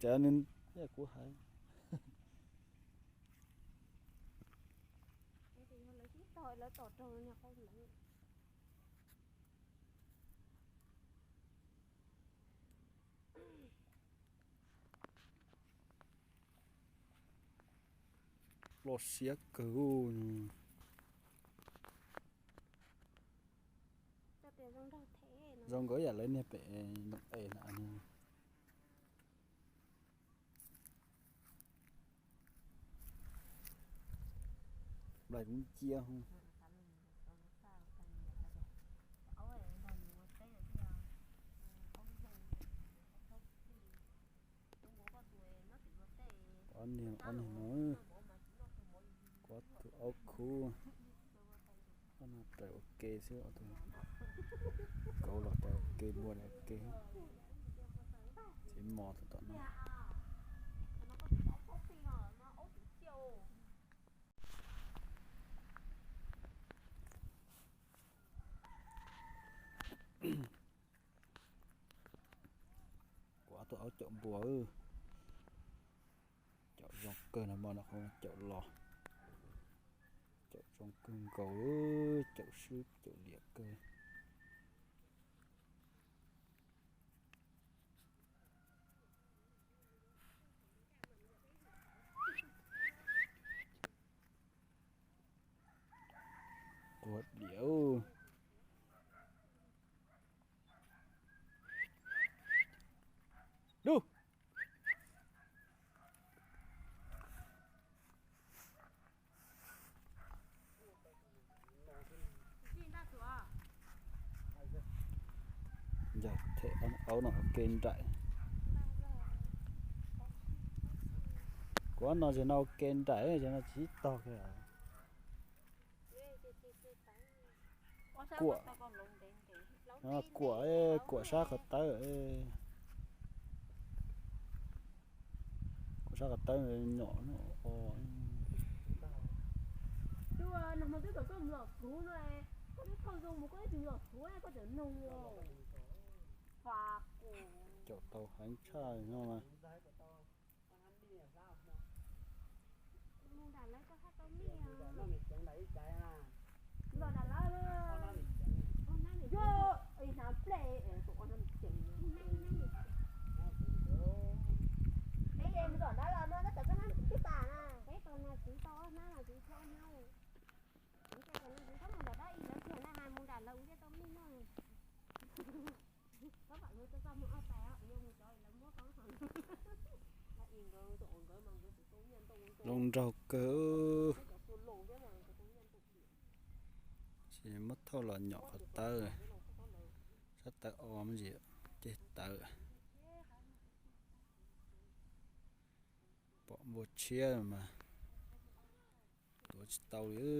Cas nws, kuv hais, ploj siab kawg. Zoo nkauj yam lawv niag pem Looj Es na. Nplaig kuv ncia hu. Ob niag, ob niag no, kuv tus aub khub, ob no raws ua ke xwb, kauv los raws ua ke, npua raws ua ke. Txiv mos tus tom no. Kuv ob tug aub caum npua, caum zoo kawg no mas no qhov caum los, caum zoo kawg nkaus, caum swb caum liam kawg. Quav diam. Dub. Yog them aub no ua ke nraim. Kuv no ces no ua ke nraim, ces no tsis tog kiag. Kuam, kuam, kuam sab qhov tawb. Kuam sab qhov tawb nyom. Caum tau heev tshaj no mas. Zoo nraug kawg. Tsis muab thauj los nyom qhov tawb, sab tawb o me ntsis ceg tawv. Pom npua tshiab mas tuav tsis tau li.